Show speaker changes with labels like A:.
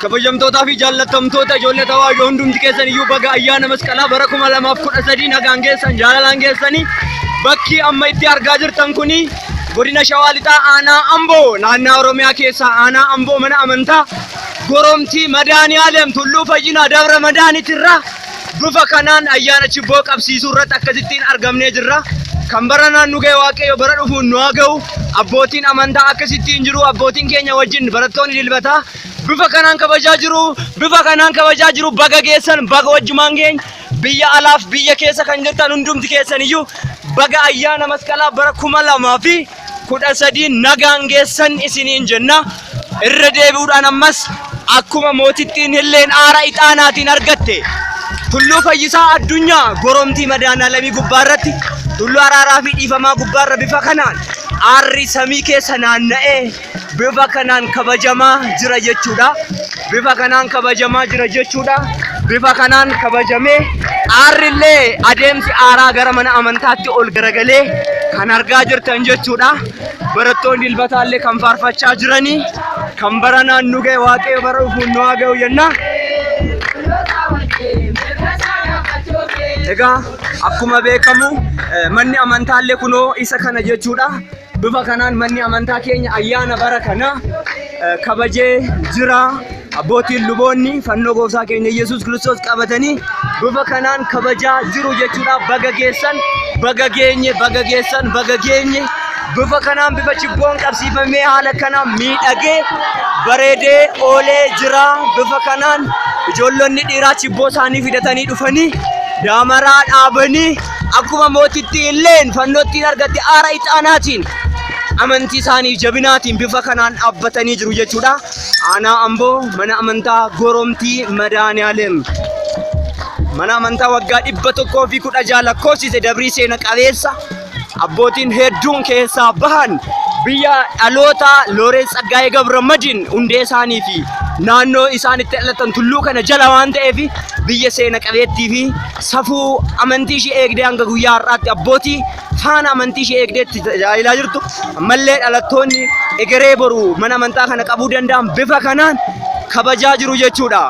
A: Kabajamtootaa fi jaallatamtoota ijoollee tawaahidoo hundumti keessan iyyuu baga ayyaana masqalaa bara 2013 nagaan geessan jaalalaan geessanii bakki amma itti argaa jirtan kuni godina Shawaa Lixaa aanaa Amboo naannaa Oromiyaa keessaa aanaa Amboo mana amantaa Goromtii Madaaniyaalem Tulluu Fayyinaa Dabra Madaanitirraa bifa kanaan ayyaana chibboo qabsiisuu irratti akkasittiin argamnee jirra. Kan bara naan nu ga'e Waaqayyo bara dhufuun nu haa ga'u. Abbootiin amantaa akkasittiin jiru. Abbootiin keenya wajjin barattoonni dilbataa bifa kanaan kabajaa jiru. Bifa kanaan kabajaa jiru. Baga geessan baga wajjumaan geenya. Biyya alaaf biyya keessa kan jirtan hundumti keessan iyyuu baga ayyaana masqalaa bara 2013 nagaan geessan isiniin jenna. Irra deebi'uudhaan ammas akkuma mootittiin Hilleen aara ixaanaatiin argatte tulluu fayyisaa addunyaa goromtii madaanaalamii gubbaa irratti tulluu araaraa fi dhiifamaa gubbaarra bifa kanaan aarri samii keessa naanna'ee bifa kanaan kabajamaa jira jechuudha. Bifa kanaan kabajamaa jira jechuudha. Bifa kanaan kabajamee aarrillee adeemsi aaraa gara mana amantaatti ol garagalee kan argaa jirtan jechuudha. Barattoonni dilbataallee kan faarfachaa jiranii kan baranaan nu ga'e waaqayyo bara dhufuun nu haa ga'u jenna. Egaa akkuma beekamu manni amantaallee kunoo isa kana jechuudha. Bifa kanaan manni amantaa keenya ayyaana bara kana kabajee jira. Abbootiin luboonni fannoo gooftaa keenya Yesuus Kiristoos qabatanii bifa kanaan kabajaa jiru jechuudha. Baga geessan, baga geenye, baga geessan, baga geenye. Bifa kanaan bifa chibboon qabsiifamee haala kanaan miidhagee bareedee oolee jira. Bifa kanaan ijoollonni dhiiraa chibboo isaanii fidatanii dhufanii daamaraa dhaabanii akkuma mootittii illeen fannoottiin argatte aara ixaanaatiin amantii isaanii jabinaatiin bifa kanaan dhaabbatanii jiru jechuudha. Aanaa Amboo mana amantaa Goromtii Madaaniyaalem. Mana amantaa waggaa 116 lakkoofsise dabrii seena qabeessa abbootiin hedduun keessaa bahan biyya dhaloota Looreet Tsaggaayee Gabramadiin hundee isaanii fi naannoo isaan itti dhalatan tulluu kana jala waan ta'eef biyya seena qabeettii fi safuu amantii ishee eegdee hanga guyyaa har'aatti abbootii faana amantii ishee eegdee itti tajaajilaa jirtu. Ammallee dhalattoonni egeree boru mana amantaa kana qabuu danda'an bifa kanaan kabajaa jiru jechuudha.